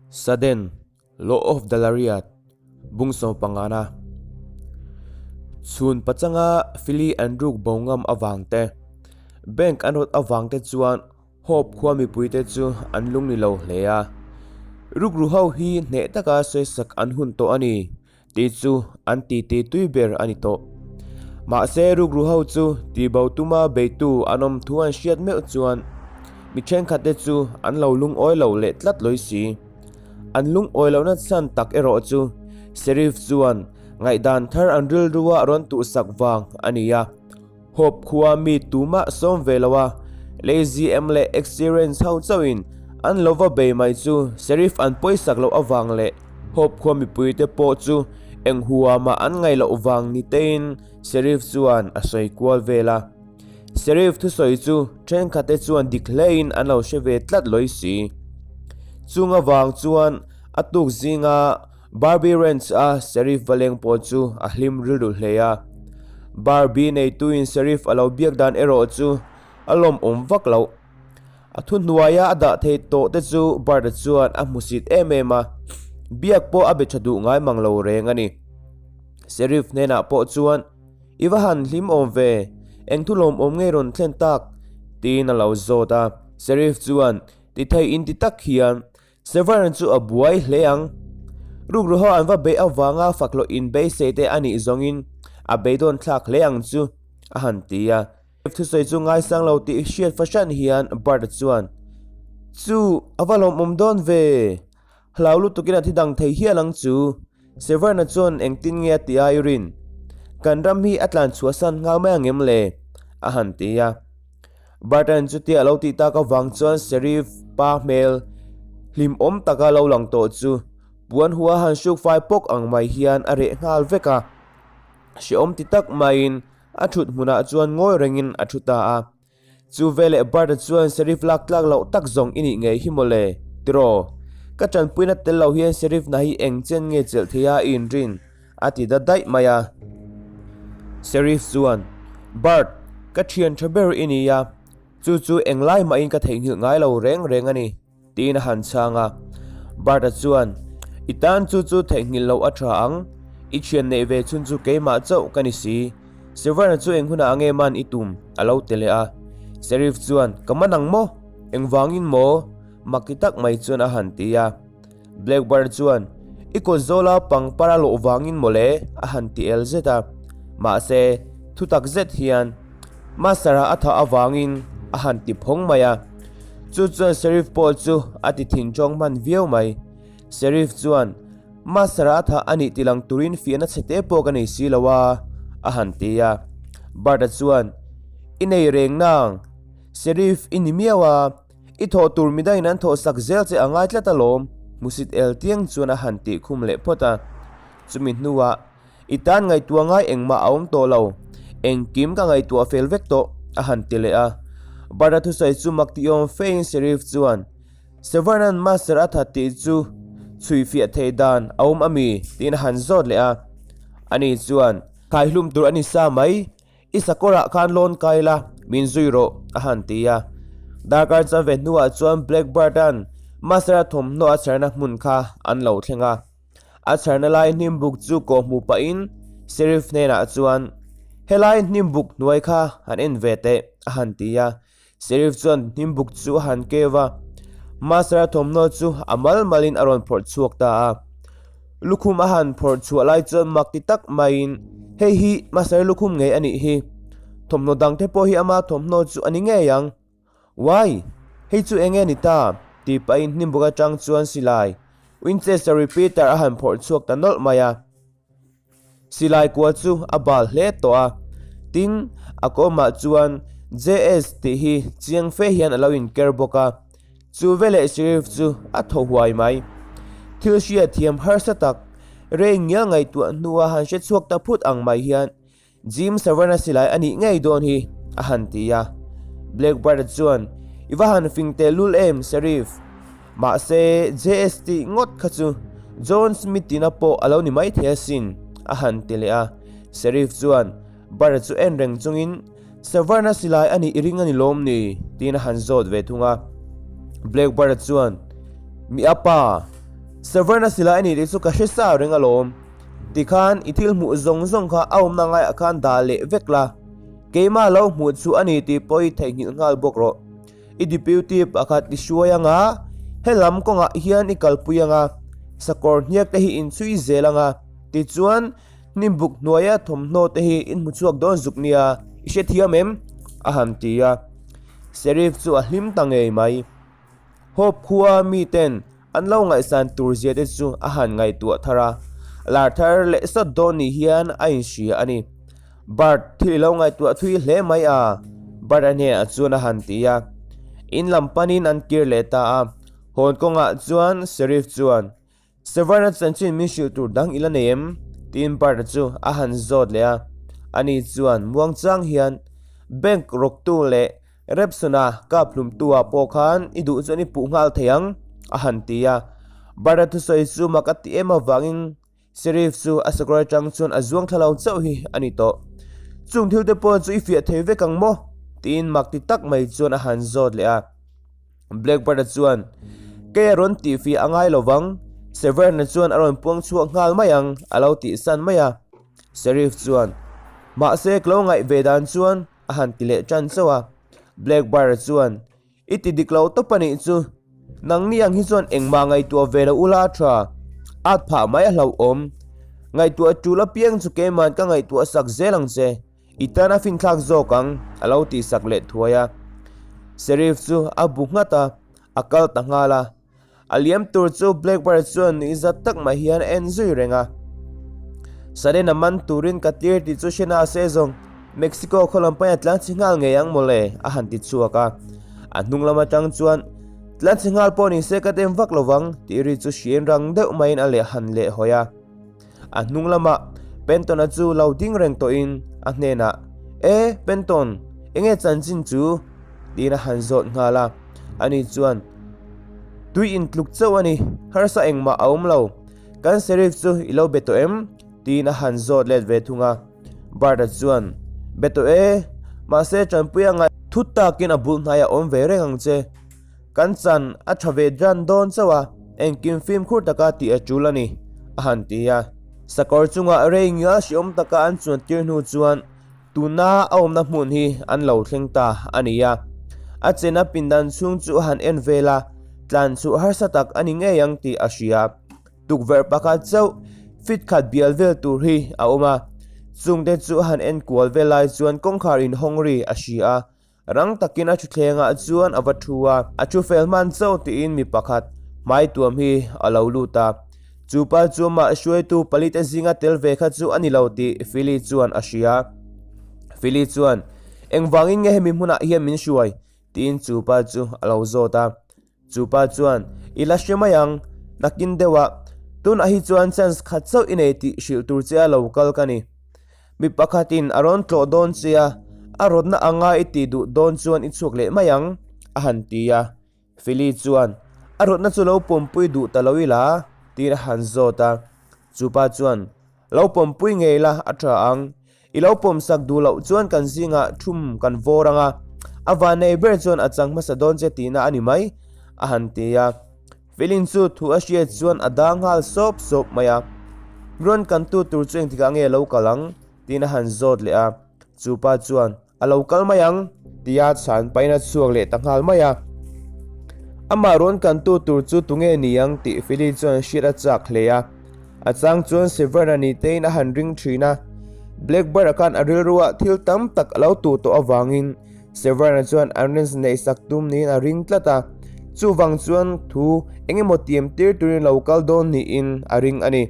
Sudden, Law of the Lariat, Bung sawmpangana. Chhun pachanga Philly an ruk bo ngam avang te, Bank an rawt avang te chuan Hope khua mipuite chu an lung ni lo hle a. Rukru ho hi hneh taka sawisak an hun tawh a ni tih chu an titi tui ber a ni tawh. Mahse rukru ho chu tihbo tuma beitu an awm thu an hriat meuh chuan mi thenkhatte chu an lo lungawi lo leh tlat lawi si. An lungawi lohna chhan tak erawh chu Sheriff chuan ngaihdan thar an rilrua rawn tuhsak vang a ni a. Hope khua mi tumah sawm ve lo a, Lazy em leh Experience ho chauhin an lo va bei mai chu Sheriff an pawisak loh avang leh Hope khua mipuite pawh chu eng huamah an ngaih loh vang ni tein Sheriff chuan a sawi kual vel a. Sheriff thusawi chu thenkhatte chuan dik hlein an lo hre ve tlat lawi si. Chung avang chuan a tuk zinga Barbie Ranch a Sheriff Valeng pawh chu a hlim rilru hle a. Barbie neituin Sheriff a lo biak dan erawh chu a lawmawm vak loh. A thuhnuaia a dah thei tawh te chu Bart-a chuan a hmusit em em a, biak pawh a be tha duh ngai mang lo reng a ni. Sheriff hnenah pawh chuan, I va han hlim awm ve, eng thu lawmawm nge rawn thlen tak? tiin a lo zawt a. Sheriff chuan ti thei inti tak hian, Severn chu a buai hle ang. Rukru ho an va beih avanga fakhlawh inbeisei te a nih zawngin a beidawn thlak hle ang chu, a han ti a. Thusawi chu ngaisang lo tih hriat fahran hian Bart-a chuan, Chu, a va lawmawm dawn ve! Hlau lutukin a thi dang thei hial ang chu. Severn-a chuan engtin nge a ti a i rin? Kan ram hi a tlan chhuahsan nghal mai ang em le? a han ti a. Barton chutia a lo tih tak avang chuan Sheriff pa hmel hlimawm taka lo lang tawh chu puan hua han hruk fai pawk ang mai hian a reh nghal vek a. Hrehawm ti tak maiin a thut hmunah chuan ngawi rengin a thu ta a. Chu veleh Barta chuan Sheriff lak tlak loh tak zawng i nih ngei hi mawle, tiraw? Ka tanpuina tel lo hian Sheriff hna hi eng chen nge chelh thei a i inrin? a ti da daih mai a. Sheriff chuan, Bart, ka thian tha ber i ni a, chu chu englai mahin ka theihnghilh ngai lo reng reng a ni, tiin a han chhang a. Bart-a chuan, I tan chu chu theihnghilh loh a tha ang, i thian neih ve chhun chu keimah chauh ka ni si. Severn-a chu eng hunah nge man i tum? a lo ti leh a. Sheriff chuan, Ka man ang maw? Engvangin maw? Mak ti tak mai chuan a han ti a. Blackbird chuan, I kawt zawla pangpar a lawh vangin mawle, a han ti el zet a. Mahse, thutak zet hian Master-a a thah avangin a han ti phawng mai a. Chu chuan Sheriff pawh chu a ti thin tawng hman viau mai. Sheriff chuan, Master-a a thah a nih tilang turin fiahna chhe te pawh ka nei si lo a, a han ti a. Bart-a chuan, I nei reng nang, Sheriff i ni miau a. I thawh tur midangin an thawh sak zel che a ngai tlat alawm, hmusit el tiang chuan a han tih khum leh phawt a. Chumi hnuah, I tan ngaihtuah ngai engmah a awm tawh lo, engkim ka ngaihtuah fel vek tawh, a han ti leh a. Bart-a thusawi chu mak tih awm fein Sheriff chuan, Severnan Master a that tih chu chhui fiah theih dan a awm ami? tiin a han zawt leh a. Ani chuan, Khaihlum tur a ni sa mai, I sakawrah khan lawn kai la, min zui rawh, a han ti a. Darkar chan ve hnuah chuan Blackbird-a'n Master-a thawmhnaw a chherna hmun kha an lo thleng a. A chherna lai hnimbuk chu kawh hmuh pahin Sheriff hnenah chuan, Helai hnimbuk hnuai kha han en ve teh, a han ti a. Sheriff chuan hnimbuk chu a han keu a, Master-a thawmhnaw chu a mal malin a rawn phawrh chhuak ta a. Lukhum a han phawrh chhuah lai chuan mak ti tak maiin, Hei hi Master lukhum ngei a nih hi. Thawmhnaw dangte pawh hi ama thawmhnaw chu a ni ngei ang. Uai! Hei chu eng nge ni ta? tih pahin hnimbuk atang chuan silai Winchester repeater a han phawrh chhuak ta nawlh mai a. Silai kua chu a bal hle tawh a, tin, a kawmah chuan JS tih hi chiang fe hian a lo inker bawk a. Chu veleh Sheriff chu a thaw huai mai. Thil hria thiam harsa tak, rei ngial ngaihtuah hnua han hre chhuak ta phut ang mai hian Jim Savannah silai a nih ngei dawn hi, a han ti a. Blackbird-a chuan, I va han fing teh lul em, Sheriff? Mahse, JS tih ngawt kha chu John Smith-ina pawh a lo ni maithei asin, a han ti leh a. Sheriff chuan Bart-a chu en reng chungin, Severn-a silai a nih i ring a ni lawm ni? tiin a han zawt ve thung a. Black Bart-a chuan, Mi a pa! Severn-a silai a ni tih chu ka hre sa reng alawm. Tikhan i thil hmuh zawng zawng kha a awmna ngaiah khan dah leh vek la. Keimah lo hmuh chu a ni tih pawh i theihnghilh nghal bawk rawh. I deputy pakhat i hruai anga, helam kawngah hian i kalpui anga, sakawr hniak te hi in chhui zel anga, tichuan hnimbuk hnuaia thawmhnaw te hi in hmu chhuak dawn zuk nia, i hrethiam em? a han ti a. Sheriff chu a hlim ta ngei mai. Hope khua miten an lo ngaihsan tur zia te chu a han ngaihtuah thar a, lar thar leh sawt dawn ni hian a inhria a ni. Bart, thil i lo ngaihtuah thui hle mai a, Bart-a hnenah chuan a han ti a. In lam panin an kir leh ta a, hawn kawngah chuan Sheriff chuan, Severn-a chanchin min hrilh tur dang i la nei em? tiin Bart-a chu a han zawt leh a. Ani chuan muangchang hian, Bank rawktu leh Repson-a kap hlumtu-ah pawh khan i duh chuan i puh nghal thei ang, a han ti a. Bart-a thusawi chu mak a ti em avangin Sheriff chu a sakawr atang chuan a zuang thla lo chauh hi a ni tawh. Chung thil te pawh chu i fiah thei vek ang maw? tiin mak ti tak mai chuan a han zawt leh a. Blackbird-a chuan, Kei a rawn tihfiah a ngai lo vang, Severn-a chuan a rawn puang chhuak nghal mai ang, a lo tihsan mai a. Sheriff chuan, Mahse, ka lo ngaih ve dan chuan, a han ti leh tan chauh a. Blackbird-a chuan, I ti dik lo tawp a nih chu. Nangni ang hi chuan engmah ngaihtuah ve lo ula a tha. At phah mai a hlauhawm. Ngaihtuah tul apiang chu keima'n ka ngaihtuah sak zel ang che. I tan a finthlak zawk ang, a lo tihsak leh thuai a. Sheriff chu a bu nghat a, a kal ta nghal a. A liam tur chu Blackbird chuan nuihzat tak mai hian a en zui reng a. Sudden a man turin ka tir tih chu hre na se zawng, Mexico khaw lam pahin a tlan chhe nghal ngei ang mawle, a han ti chhuak a. A hnung lam atang chuan, Tlan chhe nghal pawh ni se ka dem vak lovang, tih ri chu hriain rang deuh maiin a leh han leh hawi a. A hnung lamah Penton-a chu lo ding reng tawhin a hnenah, E, Penton, enge chanchin chu? tiin a han zawt nghal a. Ani chuan, Tui intluk chauh a ni, harsa engmah a awm lo. Kan Sheriff chu i lo be tawh em? tiin a han zawt let ve thung a. Bart-a chuan, Be tawh e, mahse tanpui a ngaih thut takin a bul hnaiah awm ve reng ang che. Kan chan a tha ve dan dawn chauh a, engkim fimkhur taka tih a tul a ni, a han ti a. Sakawr chungah rei ngial hriawm taka an chuan tir hnu chuan tuna a awmna hmun hi an lo thleng ta a ni a. A chena pindan chhung chu a han en vel a, tlan chhuah harsa tak a ni ngei ang tih a hria. Tukverh pakhat chauh fit khat bial vel tur hi a awm a, chungte chu a han en kual vel lai chuan kawngkhar inhawng ri a hria a. Rang takin a thutthlengah chuan a va thu a, a thu fel hman chauh tiin mi pakhat hmai tuam hi a lo lut a. Chu pa chu amah hruaitu palite zinga tel ve kha chu a ni lo tih Philly chuan a hria. Philly chuan, Engvangin nge hemi hmunah hian min hruai? tiin chu pa chu a lo zawt a. Chu pa chuan, I la hre mai ang, nakin deuhah, tunah hi chuan chance khat chauh i nei tih hrilh tur che a lo kal ka ni. Mi pakhatin a rawn tlawh dawn che a, a rawtna anga i tih duh dawn chuan i chhuak leh mai ang, a han ti a. Philly chuan, A rawtna chu lo pawmpui duh ta lo ila? tiin a han zawt a. Chu pa chuan, Lo pawmpui ngei la, a tha ang. I lo pawmsak duh loh chuan kan zingah thum kan vawr ang a, a vannei ber chuan a chang hmasa dawn che tihna a ni mai, a han ti a. Felin chu thu a hriat chuan a dang nghal sawp sawp mai a, Rawn kantu tur chu engtikah nge lo kal ang? tiin a han zawt leh a, chu pa chuan, A lo kal mai ang, tia chhan pahin a chhuak leh ta nghal mai a. Amah rawn kantu tur chu tunge ni ang tih Feli chuan hriat a chak hle a, a chang chuan Severn-a ni tein a han ring thin a, Blackbird-a khan a rilruah thil tam tak a lo tuh tawh avangin Severn-a chuan an rinch neih sak tum niin a ring tlat a, chuvang chuan thu eng emaw tiam tir turin lo kal dawn niin a ring a ni.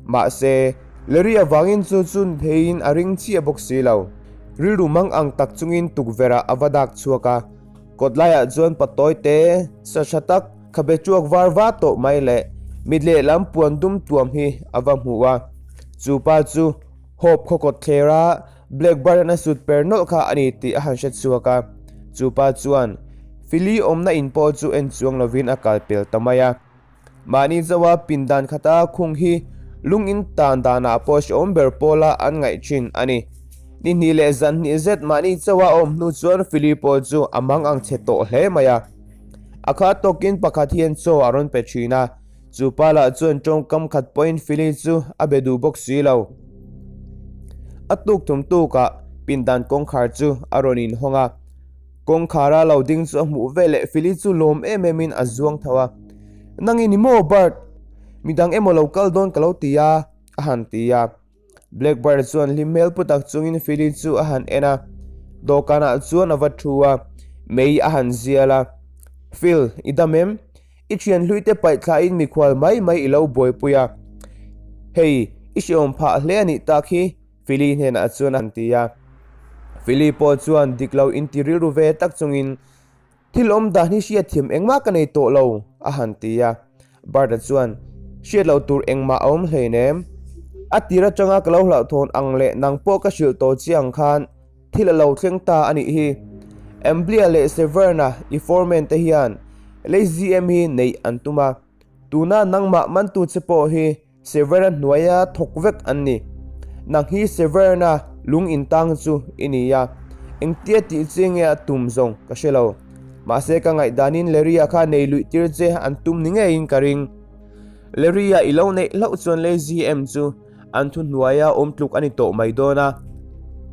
Mahse, Larry avangin chu chu ni theiin a ring chiah bawk si lo. Rilru mang ang tak chungin tukverh-ah a va dak chhuak a, kawt laiah chuan patawi te, sa tha tak, khabe tuak var va tawh mai leh mit lehlam puan dum tuam hi a va hmu a. Chu pa chu Hope khaw kawt thler a, Blackbird-a'n a sut per nawlh kha a ni tih a han hre chhuak a, chu pa chuan Philly awmna in pawh chu en chuang lovin a kal pel ta mai a. Mahni chauha pindan khata khung hi lung in tan danah pawh hrehawm ber pawla an ngaih thin a ni. Ni hnih leh zan hnih zet mahni chauha a awm hnu chuan Philly pawh chu a mang ang chhe tawh hle mai a. A kha tawkin pakhat hian chaw a rawn pe thin a. Chu pa lah chuan tawngkam khat pawhin Philly chu a be duh bawk si lo. A tuk thum tukah pindan kawngkhar chu a rawn inhawng a. Kawngkhara lo ding chu a hmuh veleh Philly chu lawm em emin a zuang tho a. Nang i ni maw Bert? Midang emaw lo kal dawn ka lo ti a, a han ti a. Blackbird chuan hlim hmel pu tak chungin Philly chu a han en a. Dawhkanah chuan a va thu a, mei a han zial a. Phil, i dam em? I thian hluite paih thlain mikhual mai mai i lo buaipui a. Hei, i hreawm phah hle a nih tak hi, Philly hnenah chuan a han ti a. Philly pawh chuan dik lo inti rilru ve tak chungin, Thil awm dan hi hriatthiam engmah ka nei tawh lo, a han ti a. Bart-a chuan, Hriat loh tur engmah a awm hleinem. A tir atanga ka lo hlauhthawn ang leh nang pawh ka hrilh tawh che ang khan thil a lo thleng ta a nih hi. Amblia leh Severna i foreman te hian LHGM hi neih an tum a. Tuna nangmah mantu che pawh hi Severna hnuaia thawk vek an ni. Nang hi Severna lung intang chu i ni a, engtia tih che nge a tum zawng ka hre lo. Mahse ka ngaihdanin Larry-a kha nei luih tir che an tum ni ngeiin ka ring. Larry-a i lo neih hlauh chuan Lazy em chu an thu hnuaia awm tluk a ni tawh mai dawn a.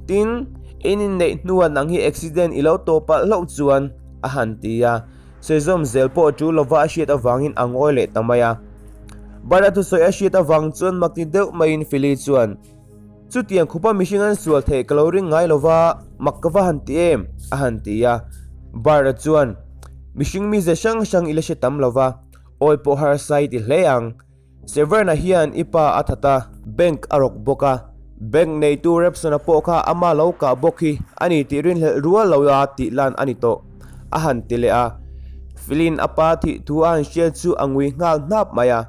Tin, in inneih hnuah nang hi accident i lo tawh palh hlauh chuan a han ti a. Sezawm zel pawh tul lova a hriat avangin a ngawi leh ta mai a. Bart-a thusawi a hriat avang chuan makti deuh maiin Philly chuan, Chutiang khupa mihring an sual theih ka lo ring ngai lova, mak ka va han ti em? a han ti a. Bart-a chuan, Mihring mize hrang hrang i la hre tam lova, awi pawh harsa i ti hle ang. Severna hian i pa a that a, bank a rawk bawk a, bank neitu Repson-a pawh kha ama lo kah bawk hi a ni tih rinhlelh rual lo a tih lan a ni tawh, a han ti leh a. Philin a pa thih thu a han hriat chu a ngui nghal hnap mai a.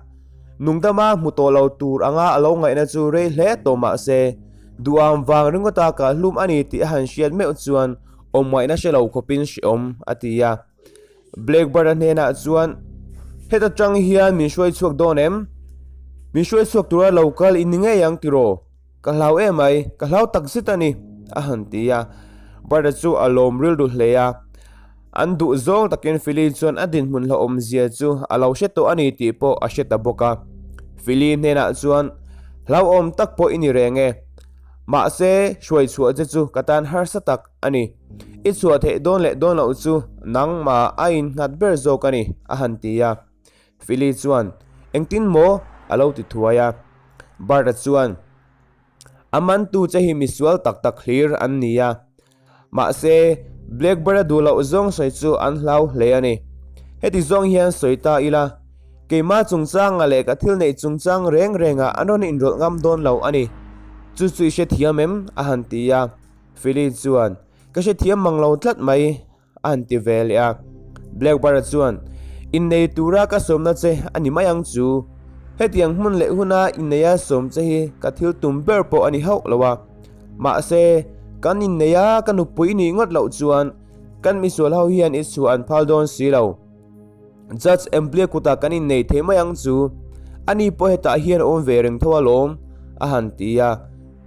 Nungdama hmu tawh lo tur anga a lo ngaihna chu rei hle tawh mah se, duham vang ringawta kah hlum a ni tih a han hriat meuh chuan awm ngaihna hre lo khawpin hrehawm a ti a. Blackbird-a hnenah chuan, Heta tang hian min hruai chhuak dawn em? Min hruai chhuak tura lo kal i ni ngei ang tiraw? Ka hlau em mai, ka hlau tak zet a ni, a han ti a. Bird-a chu a lawm rilru hle a. An duh zawng takin Philly chuan a dinhmun hlauhawm zia chu a lo hre tawh a ni tih pawh a hre ta bawk a. Philly hnenah chuan, Hlauhawm tak pawh i ni reng e. Mahse, hruai chhuah che chu ka tan harsa tak a ni. I chhuah theih dawn leh dawn loh chu nangmah a innghat ber zawk a ni, a han ti a. Philly chuan, Engtin maw? a lo ti thuai a. Bart-a chuan, A mantu che hi misual tak tak hlir an ni a. Mahse, Blackbird-a duh loh zawng sawi chu an hlau hle a ni. Heti zawng hian sawi ta ila, keimah chungchanga leh ka thil neih chungchang reng rengah an rawn inrawlh ngam dawn lo a ni. Chu chu i hrethiam em? a han ti a. Philly chuan, Ka hrethiam mang lo tlat mai, a han ti ve leh a. Blackbird-a chuan, Innei tura ka sawmna che a ni mai ang chu. Hetiang hmun leh huna inneia sawm che hi ka thil tum ber pawh a ni hauh lo a. Mahse, kan inneia ka nupui nih ngawt loh chuan kan misual ho hian i chhuah an phal dawn si lo. Judge Empley kutah kan innei thei mai ang chu, ani pawh hetah hian a awm ve reng tho alawm, a han ti a.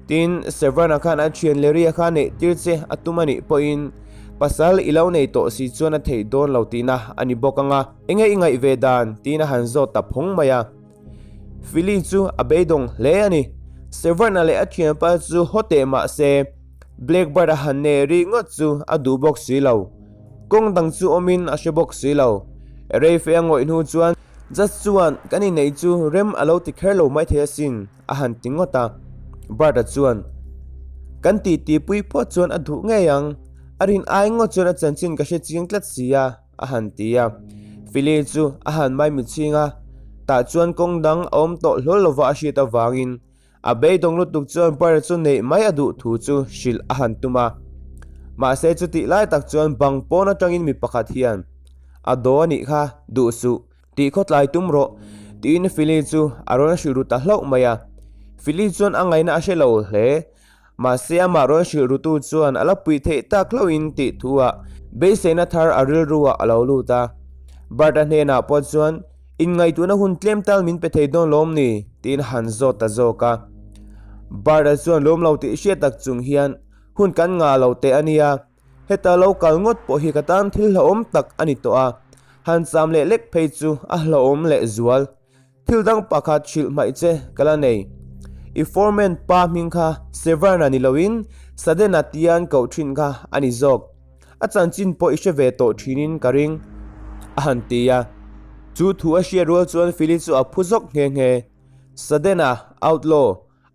Tin, Severn-a khan a thian Larry-a kha neih tir che a tum a nih pawhin pasal i lo nei tawh si chuan a theih dawn lo tihna a ni bawk ang a, enge i ngaih ve dan? tiin a han zawt ta phawng mai a. Philly chu a beidawng hle a ni. Severn-a leh a thianpa chu haw teh mah se, Blackbird-a han nei rih ngawt chu a duh bawk si lo. Kawng dang chu awmin a hre bawk si lo. Reife a ngawih hnu chuan Judge chuan kan inneih chu rem a lo ti kher lo maithei asin a han ti ngawt a. Bart-a chuan Kan titi pui phawt chuan a duh ngei ang, a rin ai ngawt chuan a chanchin ka hre chiang tlat si a a han ti a. Philly chu a han maimi chhing a, tah chuan kawng dang a awm tawh hlawl lova a hriat avangin A beidawng lutuk chuan Bart chu neih mai a duh thu chu hrilh a han tum a. Mahse chutih lai tak chuan bang pawn atangin mi pakhat hian, A daw a nih kha, duh suh, tih khawtlai tum rawh, tiin Philly chu a rawn hrilh ru ta hlauh mai a. Philly chuan a ngaihna a hre lo hle. Mahse amah rawn hrilh rutu chuan a la puih theih tak hlauhin tih thu ah beiseina thar a rilru ah a lo lut a. Bart-a hnenah pawh chuan, Inngaihtuahna hun tlem tal min pe thei dawn lawm ni? tiin han zawt ta zawk a. Bart-a chuan lawm lo tih hriat tak chung hian, Hun kan ngah lo teh a nia, heta lo kal ngawt pawh hi ka tan thil hlauhawm tak a ni tawh a, han cham leh lek phei chu a hlauhawm leh zual. Thil dang pakhat hrilh hmaih che ka la nei. I foreman pa hming kha Severn-a ni loin Sudden-a tian koh thin kha a ni zawk. A chanchin pawh i hre ve tawh thinin ka ring, a han ti a. Chu thu a hriat rual chuan Philly chu a phu zawk nghe nghe. Sudden-a, outlaw,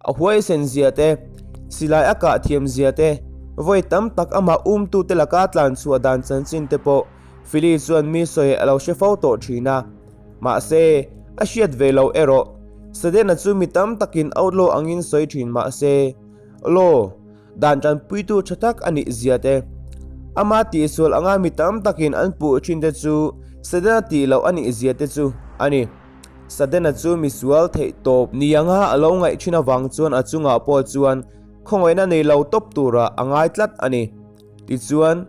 A huaisen zia te, silai a kah thiam zia te, vawi tam tak amah umtute laka tlan chhuah dan chanchin te pawh Philly chuan mi sawi a lo hre fo tawh thin a. Mahse, a hriat ve loh erawh Sudden-a chu mi tam takin outlaw angin sawi thin mahse, law, dan tanpuitu tha tak a nih zia te, ama tihsual anga mi tam takin an puh thin te chu Sudden-a tih loh a nih zia te chu a ni. Sudden-a chu misual theih tawp ni anga a lo ngaih thin avang chuan a chungah pawh chuan khawngaihna nei lo tawp turah a ngai tlat a ni. Tichuan,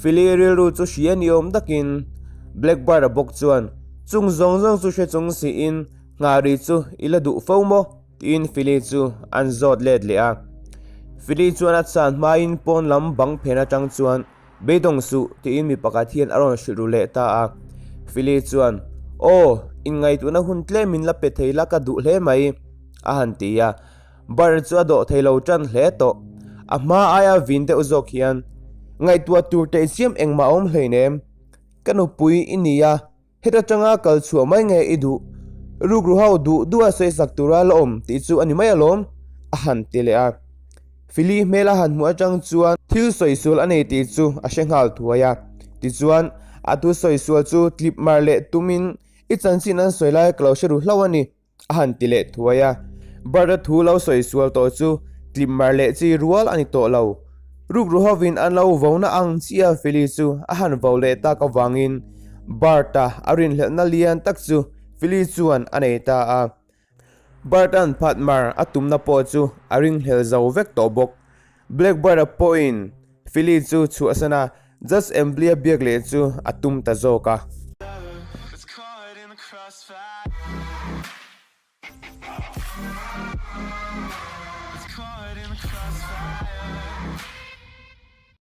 Philly rilru chu hria ni awm takin Blackbird-a bawk chuan, Chung zawng zawng chu hre chung siin nghah ri chu i la duh fo maw? tiin Philly chu an zawt let leh a. Philly chuan a chhan hmain pawn lam bang phen atang chuan Beidawng suh, tiin mi pakhat hian a rawn hrilh ru leh ta a. Philly chuan, Aw, inngaihtuahna hun tlem min la pe thei la ka duh hle mai, a han ti a. Bar chu a dawh thei lo tan hle tawh. A hma aia vin deuh zawk hian, Ngaihtuah tur tehchiam engmah a awm hleinem. Ka nupui i ni a, Heta tanga kal chhuah mai nge i duh? Rukru ho duh duh a sawisak tura la awm tih chu a ni mai alawm, a han ti leh a. Philly hmel a han hmuh atang chuan thil sawisual a nei tih chu a hre nghal thuai a. Tichuan, a thu sawisual chu tlip mar leh tumin i chanchin an sawi lai ka lo hre ru hlauh a ni. A han ti leh thuai a, Bert-a thu lo sawi sual tawh chu tlim mar leh chi rual a ni tawh lo. Rukru hovin an lo vona ang chiah Philly chu a han vo leh tak avangin Bert-a a rinhlelhna lian tak chu Philly chuan a nei ta a. Bert-a'n phat mar a tumna pawh chu a ringhlel zo vek tawh bawk. Blackbird-a pawhin Philly chu chhuahsan a, Judge Embley-a biak leh chu a tum ta zawk a.